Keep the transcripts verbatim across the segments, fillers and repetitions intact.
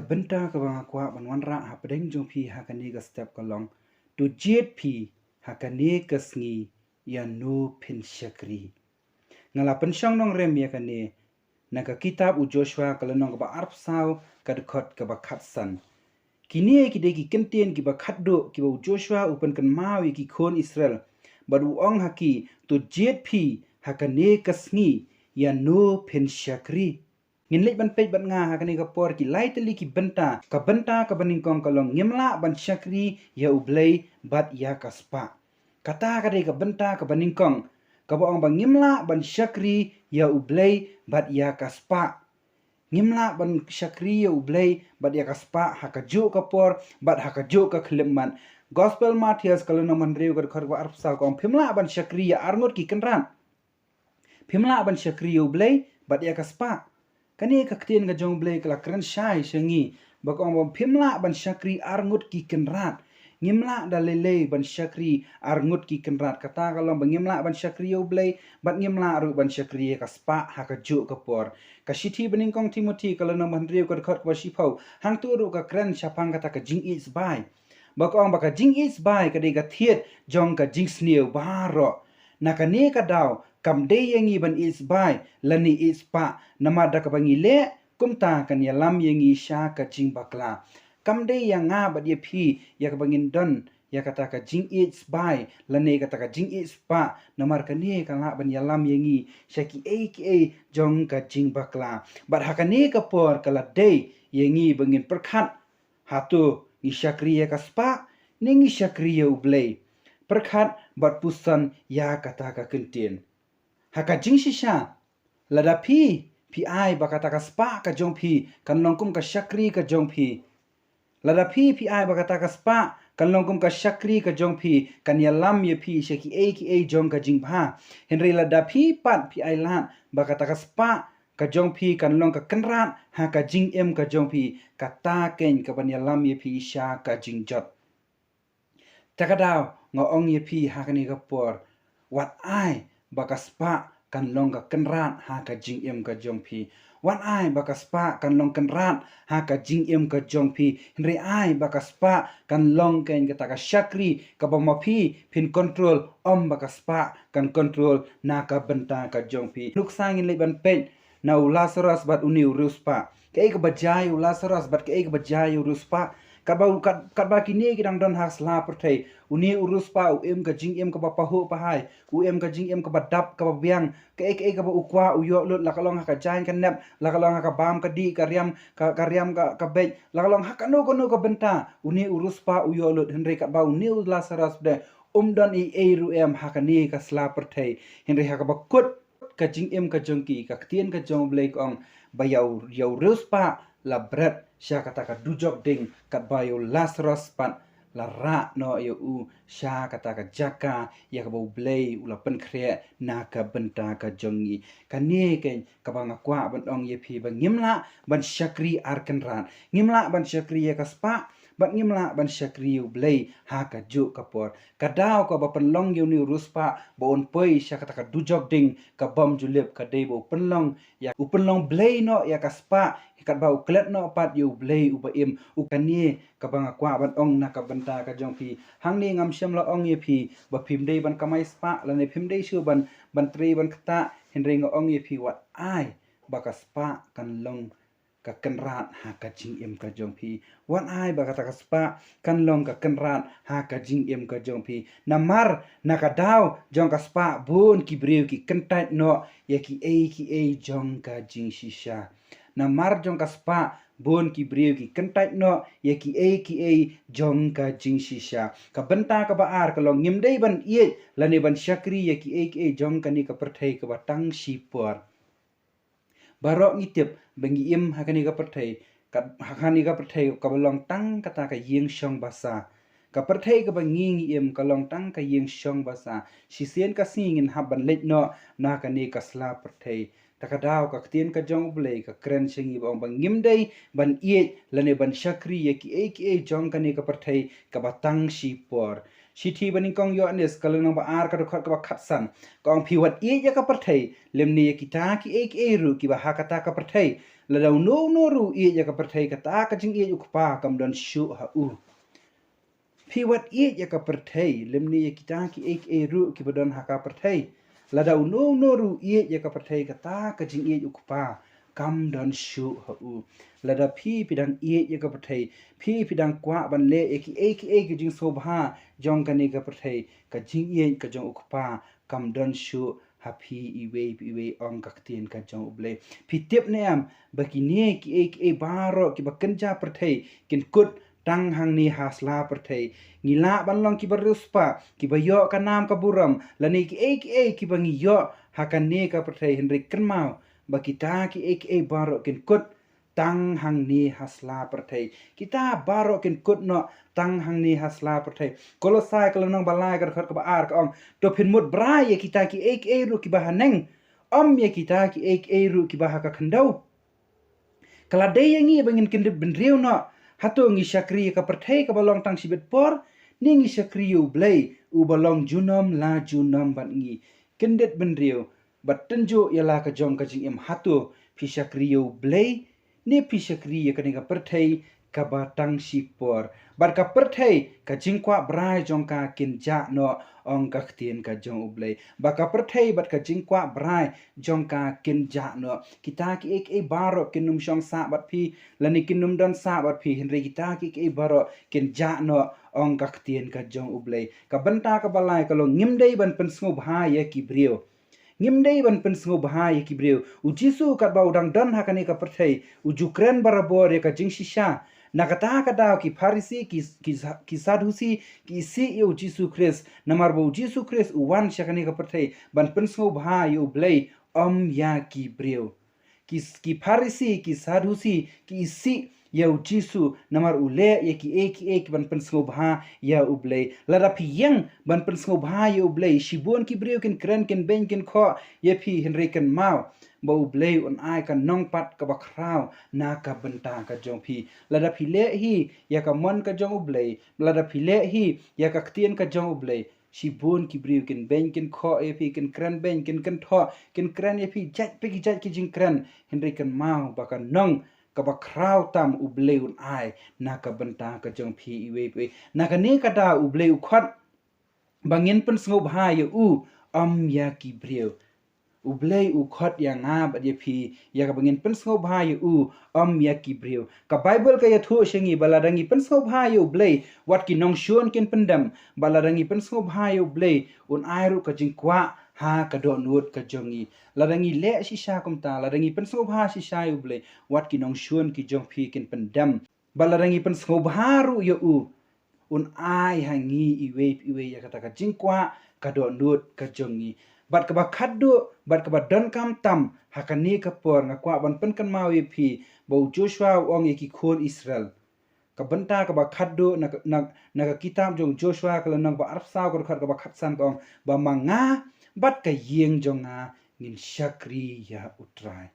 Bynta kaba nga kwah ban wanrah hapdeng jong phi ha kane ka step ka long, to jied phi ha kane ka sngi ïa no phin shakri. Nga la pynshong nongrem ïa kane na ka kitab u Joshua ka lynnong kaba arphew saw ka dkhot kaba khatsan. Kine ki dei ki kyntien kiba khatduh kiba u Joshua u pynkynmaw ïa ki khun Israel. Bad u ong ha ki, to jied phi ha kane ka sngi ïa no phin shakri. Ngin leit ban peit bad nga ha kane ka por ki lai tylli ki bynta. Ka bynta kaba nyngkong ka long ngim lah ban shakri ïa U Blei bad ïa ka spah. Kata ka dei ka bynta kaba nyngkong kaba ong ba ngim lah ban shakri ïa U Blei bad ïa ka spah. Ngim lah ban shakri ïa U Blei bad ïa ka spah ha kajuh ka por bad ha kajuh ka khyllipmat. Gospel Mathaios ka lynnong ba hynriew ka dkhot kaba arphew saw ka ong phim lah ban shakri ïa arngut ki kynrad. Phim lah ban shakri ïa U Blei bad ïa ka spah. Kane ka ktien ka jong U Blei ka la kren shai sha ngi ba ka ong ba phim lah ban shakri arngut ki kynrad. Ngim lah da lei lei ban shakri arngut ki kynrad. Kata ka long ba ngim lah ban shakri ïa U Blei bad ngim lah ruh ban shakri ïa ka spah ha kajuh ka por. Ka shithi ba nyngkong Timothi ka lynnong ba hynriew ka dkhot kaba shiphew, hangto ruh ka kren shaphang kata ka jingïeit sbai. Ba ka ong ba ka jingïeit sbai ka dei ka thied jong ka jingsniew baroh. Na kane ka daw kam dei ïa ngi ban ïeit sbai lane ïeit spah, namar da kaba ngi leh kumta kan ïalam ïa ngi sha ka jingbakla. Kam dei ïa nga bad ïa phi ïa kaba ngin don ïa kata ka jingïeit sbai lane kata ka jingïeit spah, namar kane kan lah ban ïalam ïa ngi sha kiei kiei jong ka jingbakla. Bad ha kane ka por ka la dei ïa ngi ba ngin pyrkhat, hato ngi shakri ïa ka spah ne ngi shakri ïa U Blei? Pyrkhat bad puson ïa kata ka kyntien. Ha ka jingshisha, lada phi phi ai ba kata ka spah ka jong phi kan long kum ka shakri ka jong phi. Lada phi phi ai ba kata ka spah kan long kum ka shakri ka jong phi, kan ïalam ïa phi sha kiei kiei jong ka jingbha. Hynrei lada phi pat phi ai lad ba kata ka spah ka jong phi kan long ka kynrad ha ka jingim ka jong phi, kata keiñ ka ban ïalam ïa phi sha ka jingjot. Ta ka daw nga ong ïa phi ha kane ka por, wat ai ba ka spah kan long ka kynrad ha ka jingim ka jong phi. Wat ai ba ka spah kan long kynrad ha ka jingim ka jong phi. Hynrei ai ba ka spah kan long keiñ kata ka shakri kaba ma phi phin control, ym ba ka spah kan control na ka bynta ka jong phi. Nuksa ngin leit ban peit na u Lasaros bad une u riewspah. Kaei kaba jia ïa u Lasaros bad kaei kaba jia ïa u riewspah? Katba u, kat, katba kine ki dang don ha sla pyrthei, une u riewspah u im ka jingim kaba pahuh pahai, u im ka jingim kaba dap kaba biang. Kaei kaei kaba u kwah u ïoh lut, la ka long ha ka jaiñ ka nep, la ka long ha ka bam ka dih, ka riam ka, ka riam ka, ka beit, la ka long ha kano kano ka bynta, une u riewspah u ïoh lut. Hynrei katba une u Lasaros de, um don ei ei ruh em ha kane ka sla pyrthei. Hynrei ha kaba kut ka jingim ka jong ki, ka ktien ka jong U Blei ka ong ba ïa u, ïa u riewspah la bret sha kata ka dujok ding, katba ïa u Lasaros pat la rah noh ïa u sha kata ka jaka ïa kaba U Blei u la pynkhreh na ka bynta ka jong ngi. Kane keiñ kaba nga kwah ban ong ïa phi ba ngim lah ban shakri ar kynrad, ngim lah ban shakri ïa ka spah bad ngim lah ban shakri ïa U Blei ha kajuh ka por. Ka daw kaba pynlong ïa une u riewspah ba un poi sha kata ka dujok ding ka bym ju lip ka dei ba u pynlong ïa, u pynlong blei noh ïa ka spah, katba u klet noh pat ïa U Blei uba im. U, kane kaba nga kwah ban ong na ka bynta ka jong phi. Hangne ngam shym la ong ïa phi ba phim dei ban kamai spah lane phim dei shuh ban, ban trei ban ktah, hynrei nga ong ïa phi wat ai ba ka spah kan long ka kynrad ha ka jingim ka jong phi. Wat ai ba kata ka spah kan long ka kynrad ha ka jingim ka jong phi. Namar na ka daw jong ka spah bun ki briew ki kyntait noh ïa kiei kiei jong ka jingshisha. Namar jong ka spah bun ki briew ki kyntait noh ïa kiei kiei jong ka jingshisha. Ka bynta kaba ar ka long ngim dei ban ïeit lane ban shakri ïa kiei kiei jong kane ka pyrthei kaba tang shipor. Baroh ngi tip ba ngi im ha kane ka pyrthei, kat, ha kane ka pyrthei kaba long tang kata ka ïing shong basa. Ka pyrthei kaba ngi ngi im ka long tang ka ïing shong basa. Shisien ka sngi ngin hap ban leit noh na kane ka sla pyrthei. Ta ka daw ka ktien ka jong U Blei ka kren sha ngi ba ong ba ngim dei ban ïeit lane ban shakri ïa kiei kiei jong kane ka pyrthei kaba tang shipor. Shithi ba nyngkong Ïoannis ka lynnong ba ar ka dkhot kaba khatsan ka ong, phi wat ïeit ïa ka pyrthei lymne ïa kita kiei kiei ruh kiba ha kata ka pyrthei. Lada uno uno ruh u ïeit ïa ka pyrthei, kata ka jingïeit u Kpa kam don shuh ha u. Phi wat ïeit ïa ka pyrthei, lymne ïa kita kiei kiei ruh kiba don ha ka pyrthei. Lada uno uno ruh u ïeit ïa ka pyrthei, kata ka jingïeit u Kpa kam don shuh ha u. Lada phi phi dang ïeit ïa ka pyrthei, phi phi dang kwah ban leh ïa kiei kiei ki jingsngewbha jong kane ka pyrthei, ka jingïeit ka jong u Kpa kam don shuh ha phi iwei pa iwei, ong ka ktien ka jong U Blei. Phi tip ne em ba kine kiei kiei baroh kiba kynja pyrthei kin kut tang hangne ha sla pyrthei? Ngi lah ban long kiba riewspah, kiba ïoh ka nam ka burom, lane kiei kiei kiba ngi ïoh ha kane ka pyrthei, hynrei kynmaw ba kita kiei kiei baroh kin kut tang hangne ha sla pyrthei. Kita baroh kin kut noh tang hangne ha sla pyrthei. Kolosai ka lynnong ba lai ka dkhot kaba ar ka ong, to phin mut brai ïa kita kiei kiei ruh kiba ha neng, ym ïa kita kiei kiei ruh kiba ha ka khyndew. Ka la dei ïa ngi ba ngin kyndit bynriew noh, hato ngi shakri ïa ka pyrthei kaba long tang shibit por, ne ngi shakri ïa U Blei uba long junom la junom bad ngi? Kyndit bynriew bad tynjuh ïa la ka jong ka jingim, hato phi shakri ïa U Blei ne phi shakri ïa kane ka pyrthei kaba tang shi por? Bad ka pyrthei, ka jingkwah brai jong ka kin jah noh, ong ka ktien ka jong U Blei. Ba ka pyrthei bad ka jingkwah brai jong ka kin jah noh. Kita kiei kiei baroh kin ym shong sah bad phi, lane kin ym don sah bad phi, hynrei kita kiei kiei baroh kin jah noh, ong ka ktien ka jong U Blei. Ka bynta kaba lai ka long, ngim dei ban pynsngewbha ïa ki briew. Ngim dei ban pynsngewbha ïa ki briew. U Jisu katba u dang don ha kane ka pyrthei, u ju kren barabor ïa ka jingshisha. Na kata ka daw ki Pharisi, ki, ki, ki Saddusi, ki isih ïa U Jisu Khrist. Namar ba U Jisu Khrist u wan sha kane ka pyrthei ban pynsngewbha ïa U Blei, ym ïa ki briew. Ki, ki Pharisi, ki Saddusi, ki isih ïa U Jisu namar u leh ïa kiei kiei ki ban pynsngewbha ïa U Blei. Lada phi ïeng ban pynsngewbha ïa U Blei, shibun ki briew kin kren, kin beiñ, kin khoh ïa phi, hynrei kynmaw ba U Blei un ai ka nongpat kaba khraw na ka bynta ka jong phi. Lada phi leh hi ïa ka mon ka jong U Blei, lada phi leh hi ïa ka ktien ka jong U Blei, shibun ki briew kin beiñ, kin khoh ïa phi, kin kren beiñ, kin kynthoh, kin kren ïa phi jait pa ki jait ki jingkren, hynrei kynmaw ba ka nong kaba khraw tam U Blei un ai na ka bynta ka jong phi iwei pa iwei. Na kane ka daw U Blei u khot ba ngin pynsngewbha ïa u, ym ïa ki briew. U Blei u khot ïa nga bad ïa phi ïa kaba ngin pynsngewbha ïa u, ym ïa ki briew. Ka Baibl ka ïathuh sha ngi ba lada ngi pynsngewbha ïa U Blei, wat ki nongshun kin pyndem. Ba lada ngi pynsngewbha ïa U Blei, un ai ruh ka jingkwah ha ka dohnud ka jong ngi. Lada ngi leh shisha kumta, lada ngi pynsngewbha shisha ïa U Blei, wat ki nongshun ki jong phi kin pyndem. Ba lada ngi pynsngewbha ruh ïa u, un ai ha ngi iwei pa iwei ïa kata ka jingkwah ka dohnud ka jong ngi. Bad kaba khatduh, bad kaba donkam tam ha kane ka por, nga kwah ban pynkynmaw ïa phi ba u Joshua u ong ïa ki khun Israel. Ka bynta kaba khatduh na, na, na ka kitab jong u Joshua ka lynnong ba arphew saw ka dkhot kaba khatsan ka ong ba ma nga bad ka ïing jong nga ngin shakri ïa U Trai.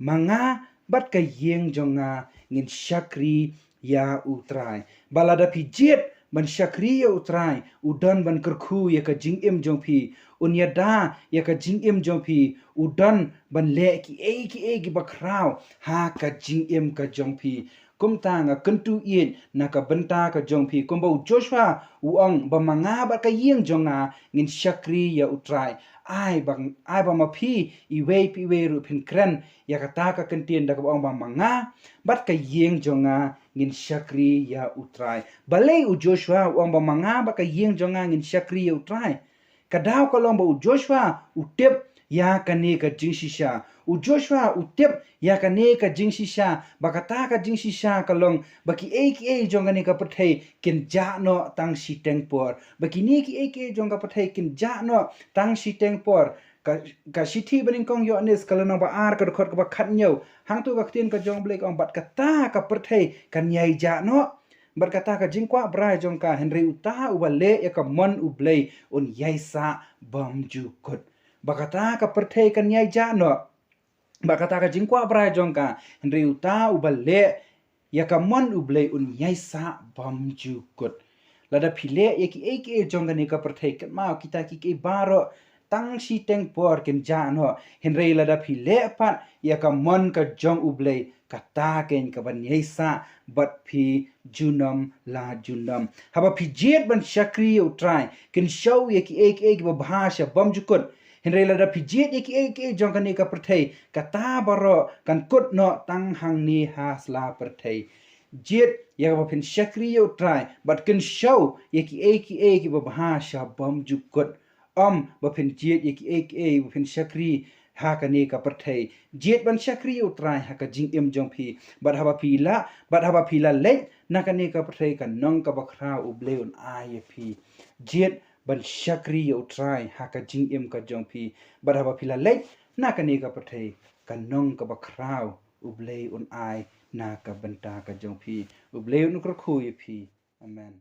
Ma nga bad ka ïing jong nga ngin shakri ïa U Trai. Ba lada phi jied ban shakri ïa U Trai, u don ban kyrkhu ïa ka jingim jong phi. Un ïada ïa ka jingim jong phi. U don ban leh kiei kiei kiba khraw ha ka jingim ka jong phi. Kumta nga kyntu ïeit na ka bynta ka jong phi, kumba u Joshua u ong ba ma nga bad ka ïing jong nga ngin shakri ïa U Trai. Ai ba, ai ba ma phi iwei pa iwei ruh phin kren ïa kata ka kyntien da kaba ong ba ma nga bad ka ïing jong nga ngin shakri ïa U Trai. Balei u Joshua u ong ba ma nga bad ka ïing jong nga ngin shakri ïa U Trai? Ka daw ka long ba u Joshua u tip ïa kane ka jingshisha. U Joshua u tip ïa kane ka jingshisha, ba kata ka jingshisha ka long ba kiei kiei jong kane ka pyrthei kin jah noh tang shiteng por. Ba kine kiei kiei jong ka pyrthei kin jah noh tang shiteng por. Ka, ka shithi banyngkong Ïoannis ka lynnong ba ar ka dkhot kaba khathynñiew. Hangto ka ktien ka jong U Blei ka ong, bad kata ka pyrthei kan ïai jah noh bad kata ka jingkwah brai jong ka, hynrei uta uba leh ïa ka mon U Blei un ïai sah bymjukut. Ba kata ka pyrthei kan ïai jah noh bad kata ka jingkwah brai jong ka, hynrei uta uba leh ïa ka mon U Blei un ïai sah bymjukut. Lada phi leh ïa kiei kiei jong kane ka pyrthei, kynmaw kita kiei kiei baroh tang shiteng por kin jah noh. Hynrei lada phi leh pat ïa ka mon ka jong U Blei, kata keiñ kaban ïaisah bad phi junom la junom. Haba phi jied ban shakri ïa U Trai, kin shoh ïa kiei kiei kiba bha sha bymjukut. Hynrei lada phi jied ïa kiei kiei jong kane ka pyrthei, kata baroh kan kut noh tang hangne ha sla pyrthei. Jied ïa kaba phin shakri ïa U Trai, bad kin shoh ïa kiei kiei kiba bha sha bymjukut. Ym ba phin jied ïa kiei kiei ba phin shakri ha kane ka pyrthei. Jied ban shakri ïa U Trai ha ka jingim jong phi. Bad haba phi la, bad haba phi la leit na kane ka pyrthei, kan long kaba khraw U Blei un ai ïa phi. Jied ban shakri ïa U Trai ha ka jingim ka jong phi. Bad haba phi la leit na kane ka pyrthei, kan long kaba khraw U Blei un ai na ka bynta ka jong phi. U Blei un kyrkhu ïa phi. Amen.